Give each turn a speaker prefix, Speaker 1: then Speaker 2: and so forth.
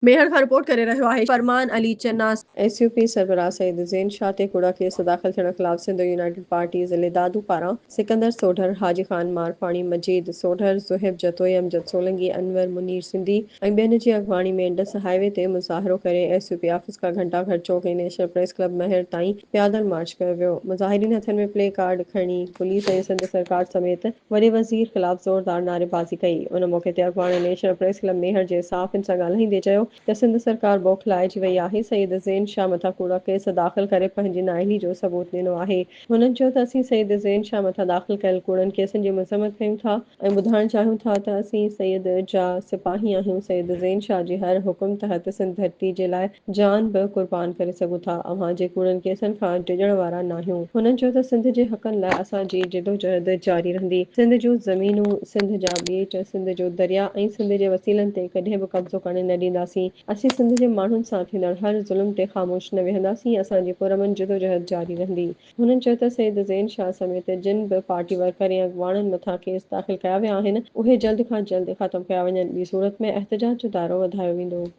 Speaker 1: ميهڙ کان رپورٽ ڪري رهيو آهي Farman Ali Channa.
Speaker 2: S U P سربراهه سيد زين شاهه تي ڪوڙا ڪيس داخل ٿيڻ خلاف سنڌ يونائيٽيڊ پارٽي ضلعي دادو پاران سڪندر سوڍر، حاجي خان مارفاڻي، مجيد سوڍر، زوهيب جتوئي، امجد سولنگي، انور منير سنڌي ۽ ٻين جي اڳواڻي ۾ انڊس هاء وي تي مظاهرو ڪري ايس يو پي آفيس کان گهنٽا گهر چوڪ ۽ نيشنل پريس ڪلب ميهڙ تائين پيادل مارچ ڪيو ويو. مظاهرين هٿن ۾ پلي ڪارڊ کڻي پوليس ۽ سنڌ سرڪار سميت وڏي وزير خلاف زوردار نعريبازي ڪئي. ان موقعي تي اڳواڻن نيشنل پريس ڪلب ميهڙ جي صحافين سان ڳالهائيندي چيو ته سنڌ سرڪار بوکلائجي وئي آهي، سيد زين شاهه مٿان ڪوڙا ڪيس داخل ڪري پنهنجي نااهلي جو ثبوت ڏنو آهي. هنن چيو ته اسين سيد زين شاهه مٿان داخل ڪيل ڪوڙن ڪيسن جي مذمت ڪيون ٿا ۽ ٻڌائڻ چاهيون ٿا ته اسين سيد جا سپاهي آهيون، سيد زين شاهه جي هر حڪم تحت سنڌ ڌرتي جي لاء جان به قربان ڪري سگهون ٿا، اوهان جي ڪوڙن ڪيسن کان ڊڄڻ وارا ناهيون. هنن چيو ته سنڌ جي حقن لاء اسان جي جدوجهد جاري رهندي، سنڌ جون زمينون، سنڌ جا ٻيٽ، سنڌ جو درياء ۽ سنڌ جي وسيلن تي ڪڏهن به قبضو ڪرڻ نه ڏينداسين، اسين سنڌ جي ماڻهن سان ٿيندڙ هر ظلم تي خاموش نه ويهنداسين، اسان جي پرامن جدوجهد جاري رهندي. هنن چيو ته سيد زين شاهه سميت جن به پارٽي ورڪر ۽ اڳواڻن مٿان ڪيس داخل ڪيا ويا آهن، اهي جلد کان جلد ختم ڪيا وڃن، ٻي صورت ۾ احتجاج جو دائرو وڌايو ويندو.